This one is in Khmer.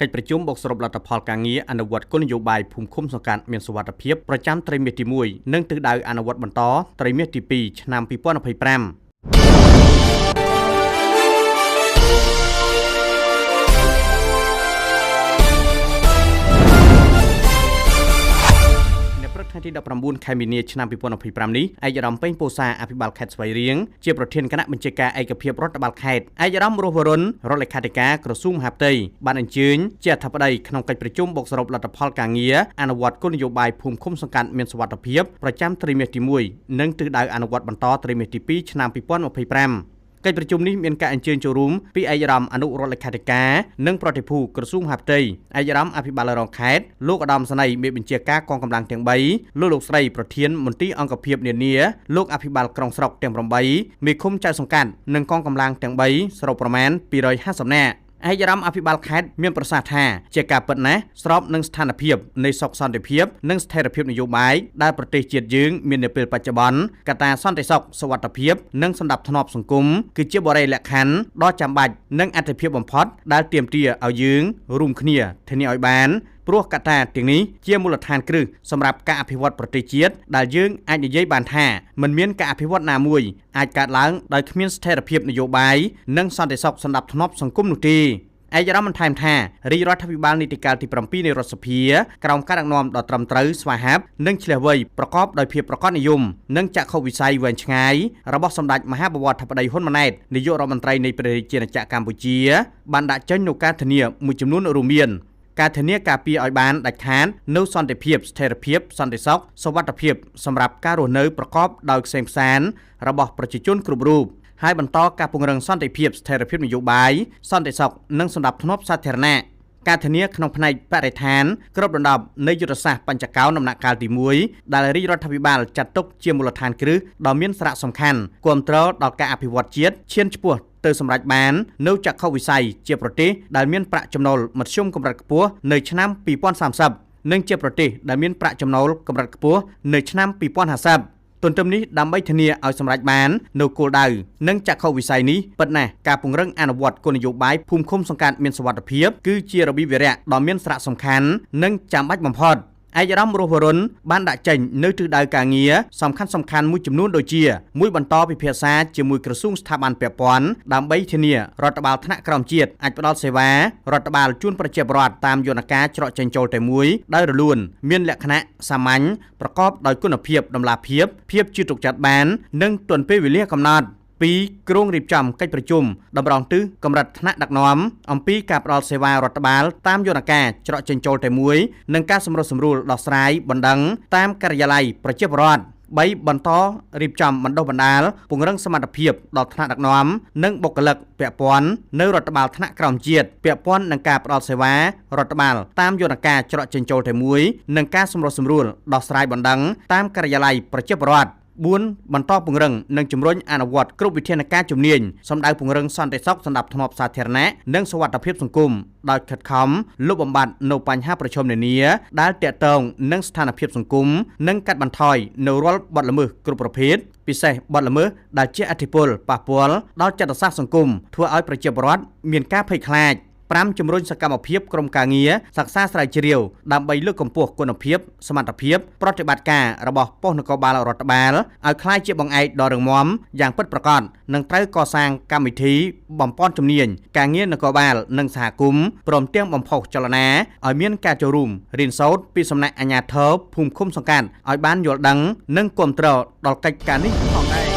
កិច្ចប្រជុំបូកសរុបលទ្ធផលការងារអនុវត្តគោលនយោបាយភូមិឃុំសង្កាត់មានសុវត្ថិភាពប្រចាំត្រីមាសទី1និងទិសដៅអនុវត្តបន្តត្រីមាសទី2ឆ្នាំ2025ថ្ងៃទី19ខែមីនាឆ្នាំ2025នេះឯកឧត្តមពេញពោសាអភិបាលខេត្តស្វាយរៀងជាប្រធានគណៈបញ្ជាការឯកភាពរដ្ឋបាលខេត្តឯកឧត្តមរស់វរុនរដ្ឋលេខាធិការក្រសួងមហាផ្ទៃបានអញ្ជើញជាអធិបតីក្នុងកិច្ចប្រជុំបូកសរុបលទ្ធផលការងារអនុវត្តគោលនយោបាយភូមិឃុំសង្កាត់មានសុវត្ថិភាពប្រចាំត្រីមាសទី1និងទិសដៅអនុវត្តបន្តត្រីមាសទី2ឆ្នាំ2025កិច្ចប្រជុំនេះមានការអញ្ជើញចូលរួមពីឯកឧត្តមអនុរដ្ឋលេខាធិការនិងប្រតិភូក្រសួងមហាផ្ទៃឯកឧត្តមអភិបាលរងខេត្តលោកឧត្តមសេនីយ៍មេបញ្ជាការកងកម្លាំងទាំង3លោកស្រីប្រធានមន្ទីរអង្គភាពនានាលោកអភិបាលក្រុងស្រុកទាំង8មេឃុំចៅសង្កាត់និងកងកម្លាំងទាំង3សរុបប្រមាណ250នាក់ឯកឧត្តមអភិបាលខេត្តមានប្រសាសន៍ថាជាការពិតណាស់ស្របនឹងស្ថានភាពនៃសុខសន្តិភាពនិងស្ថិរភាពនយោបាយដែលប្រទេសជាតិយើងមាននៅពេលបច្ចុប្បន្នកត្តាសន្តិសុខសុវត្ថិភាពនិងសណ្ដាប់ធ្នាប់សង្គមគឺជាបរិយាលក្ខខណ្ឌដ៏ចាំបាច់និងអត្ថិភាពបំផុតដែលទាមទារឲ្យយើងរួមគ្នាធានាឲ្យបានព្រោះកត្តាទាំងនេះជាមូលដ្ឋានគ្រឹះសម្រាប់ការអភិវឌ្ឍប្រទេសជាតិដែលយើងអាចនិយាយបានថាមិនមានការអភិវឌ្ឍណាមួយអាចកើតឡើងដោយគ្មានស្ថិរភាពនយោបាយនិងសន្តិសុខសណ្ដាប់ធ្នាប់សង្គមនោះទេឯកឧត្តមបន្ថែមថារាជរដ្ឋាភិបាលនីតិកាលទី7នៃរដ្ឋសភាក្រោមការដឹកនាំដ៏ត្រឹមត្រូវស្វាហាប់និងឆ្លៀសវៃប្រកបដោយភាពប្រកបនិយមនិងចក្ខុវិស័យវែងឆ្ងាយរបស់សម្ដេចមហាបវរធិបតីហ៊ុនម៉ាណែតនាយករដ្ឋមន្ត្រីនៃព្រះរាជាណាចក្រកម្ពុជាបានដាក់ចេញនូវការធានាមួយចំនួនរួមមានការធានាការពារឲ្យបានដាច់ខាតនូវសន្តិភាពស្ថិរភាពសន្តិសុខសុវត្ថិភាពសម្រាប់ការរស់នៅប្រកបដោយក្សេមក្សាន្តរបស់ប្រជាជនគ្រប់រូបហើយបន្តការពង្រឹងសន្តិភាពស្ថិរភាពនយោបាយសន្តិសុខនិងសណ្ដាប់ធ្នាប់សាធារណៈការធានាក្នុងផ្នែកបរិស្ថានគ្រប់ដណ្ដប់នៃយុទ្ធសាស្ត្របញ្ចកោណដំណាក់កាលទី1ដែលរាជរដ្ឋាភិបាលចាត់ទុកជាមូលដ្ឋានគ្រឹះដ៏មានសារៈសំខាន់គាំទ្រដល់ការអភិវឌ្ឍជាតិឈានឆ្ពោះទៅសម្រេចបាននៅចក្ខុវិស័យជាប្រទេសដែលមានប្រាក់ចំណូលមធ្យមកម្រិតខ្ពស់នៅឆ្នាំ2030និងជាប្រទេសដែលមានប្រាក់ចំណូលកម្រិតខ្ពស់នៅឆ្នាំ2050ទន្ទឹមនេះដើម្បីធានាឲ្យសម្រេចបាននៅគោលដៅនិងចក្ខុវិស័យនេះពិតណាស់ការពង្រឹងអនុវត្តគោលនយោបាយភូមិឃុំសង្កាត់មានសុវត្ថិភាពគឺជារបៀបវិរៈដ៏មានសារៈសំខាន់និងចាំបាច់បំផុតឯកឧត្តមរស់វរុនបានដាក់ចេញនៅទិសដៅការងារសំខាន់ៗមួយចំនួនដូចជាមួយបន្តពិភាក្សាជាមួយក្រសួងស្ថាប័នពាក់ព័ន្ធដើម្បីធានារដ្ឋបាលថ្នាក់ក្រោមជាតិអាចផ្ដល់សេវារដ្ឋបាលជូនប្រជាពលរដ្ឋតាមយន្តការច្រកចេញចូលតែមួយដោយរលូនមានលក្ខណៈសាមញ្ញប្រកបដោយគុណភាពតម្លាភាពភាពជឿទុកចិត្តបាននិងទាន់ពេលវេលាកំណត់2គ្រោងរៀបចំកិច្ចប្រជុំតម្រង់ទិសកម្រិតថ្នាក់ដឹកនាំអំពីការផ្ដល់សេវារដ្ឋបាលតាមយន្តការច្រកចេញចូលតែមួយនិងការសម្រុះសម្រួលដោះស្រាយបណ្ដឹងតាមការិយាល័យប្រជាពលរដ្ឋ3បន្តរៀបចំបណ្ដុះបណ្ដាលពង្រឹងសមត្ថភាពដល់ថ្នាក់ដឹកនាំនិងបុគ្គលិកពាក់ព័ន្ធនៅរដ្ឋបាលថ្នាក់ក្រោមជាតិពាក់ព័ន្ធនឹងការផ្ដល់សេវារដ្ឋបាលតាមយន្តការច្រកចេញចូលតែមួយនិងការសម្រុះសម្រួលដោះស្រាយបណ្ដឹងតាមការិយាល័យប្រជាពលរដ្ឋ4បន្តពង្រឹងនិងជំរុញអនុវត្តគ្រប់វិធានការជំនាញសម្ដៅពង្រឹងសន្តិសុខសណ្ដាប់ធ្នាប់សាធារណៈនិងសុវត្ថិភាពសង្គមដោយខិតខំលុបបំបាត់នូវបញ្ហាប្រឈមនានាដែលទាក់ទងនឹងស្ថានភាពសង្គមនិងកាត់បន្ថយនូវរាល់បទល្មើសគ្រប់ប្រភេទពិសេសបទល្មើសដែលជះឥទ្ធិពលប៉ះពាល់ដល់ចិត្តសាស្ត្រសង្គមធ្វើឲ្យប្រជាពលរដ្ឋមានការភ័យខ្លាច5ជំរុញសកម្មភាពក្រុមការងារសិក្សាស្រាវជ្រាវដើម្បីលើកកម្ពស់គុណភាពសមត្ថភាពប្រតិបត្តិការរបស់ប៉ុស្តិ៍នគរបាលរដ្ឋបាលឲ្យក្លាយជាបង្អែកដ៏រឹងមាំយ៉ាងពិតប្រាកដនិងត្រូវកសាងកម្មវិធីបំប៉នជំនាញការងារនគរបាលនិងសហគមន៍ព្រមទាំងបំផុសចលនាឲ្យមានការចូលរួមរៀនសូត្រពីសំណាក់អាជ្ញាធរភូមិឃុំសង្កាត់ឲ្យបានយល់ដឹងនិងគាំទ្រដល់កិច្ចការនេះផងដែរ។